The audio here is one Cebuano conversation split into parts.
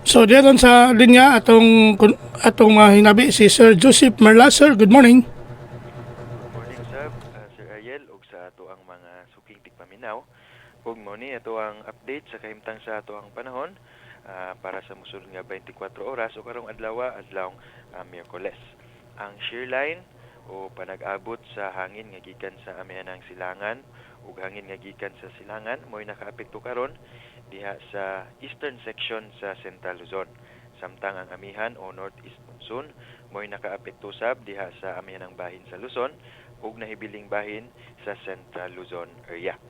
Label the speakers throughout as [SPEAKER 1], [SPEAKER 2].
[SPEAKER 1] So dito sa linya atong hinabi si Sir Joseph Merlas. Sir, good morning.
[SPEAKER 2] Good morning sab, Sir Ariel, ug sa ato ang mga suking tigpaminaw. Ug mao ni ato ang update sa kahimtang sa ato ang panahon para sa mosunod nga 24 oras o karong adlaw, adlawng Miyerkules. Ang shear line o panag-abot sa hangin nga gikan sa amihanang silangan ug hangin nga gikan sa silangan mo'y nakaapekto karon diha sa eastern section sa Central Luzon. Samtang ang amihan o northeast monsoon mo'y nakaapekto sab diha sa amihanang bahin sa Luzon ug nahibiling bahin sa Central Luzon area.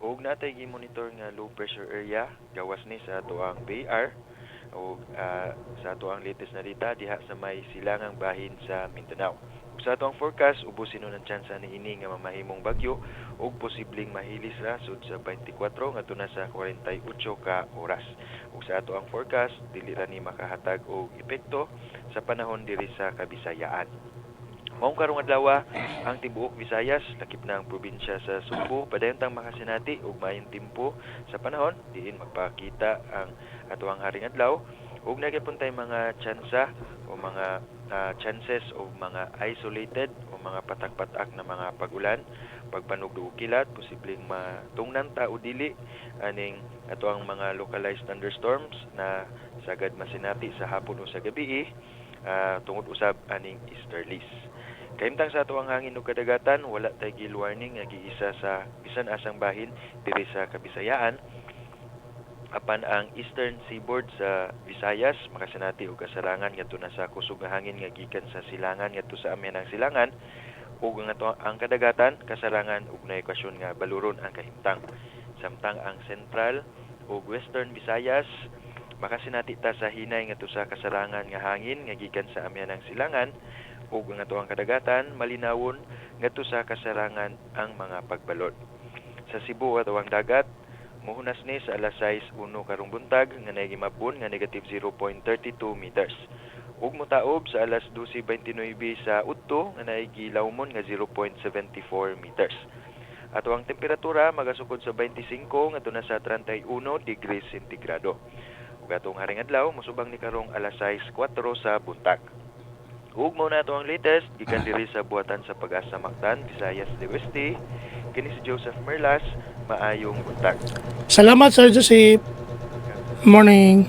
[SPEAKER 2] Ug natay gi-monitor nga low pressure area gawas ni sa ato ang BAR ug sa ato ang latest na data diha sa may silangang bahin sa Mindanao. Ug sa ato ang forecast, ubos hinuon ang tsansa niini nga mamahimong bagyo ug posibleng mahilis ra sud sa 24 ngadto na sa 48 ka oras. Ug sa ato ang forecast, dili ra ni makahatag og epekto sa panahon diri sa Kabisayaan. Maong karong adlaw, ang tibuok Visayas, lakip na ang probinsya sa Sugbo, padayon tang makasinati og maayong timpo sa panahon diin magpakita ang atoang haring adlaw ug naa gyapon tay mga tsansa o mga chances of mga isolated o mga patak-patak na mga pag-ulan, pagpanugdo og kilat. Posibleng matungnan ta o dili aning atoang mga localized thunderstorms na sagad masinati sa hapon o sa gabi tungod usab aning easterlies. Kahimtang sa ato ang hangin ug kadagatan, wala tay gale warning nga giisa sa bisan asang bahin diri sa Kabisayaan. Apan ang eastern seaboard sa Visayas makasinati og kasarangan ngadto na sa kusog nga hangin nga gikan sa silangan ngadto sa amihanang silangan ug ang ato ang kadagatan kasarangan ug naay okasyon nga baluron ang kahimtang. Samtang ang central ug western Visayas, makasinati ta sa hinay ngadto sa kasarangan nga hangin nga gikan sa amihanang silangan ug ang ato ang kadagatan malinawon ngadto sa kasarangan ang mga pagbalod. Sa Cebu, ato ang dagat muhunas ni sa alas 6:01 karong buntag nga naay gimapon nga negative 0.32 meters. Ug motaob sa alas 12:29 sa udto nga naay gilawmon nga 0.74 meters. Ato ang temperatura magasukod sa 25 ngadto na sa 31 degrees sentigrado. Ug atong haring adlaw mosubang ni karong alas 6:04 sa buntag. Ug mao na ato ang latest gikan diri sa buhatan sa Pag-asa Mactan, Visayas del Oeste. Kini si Joseph Merlas, maayong buntag.
[SPEAKER 1] Salamat, Sir Joseph. Morning.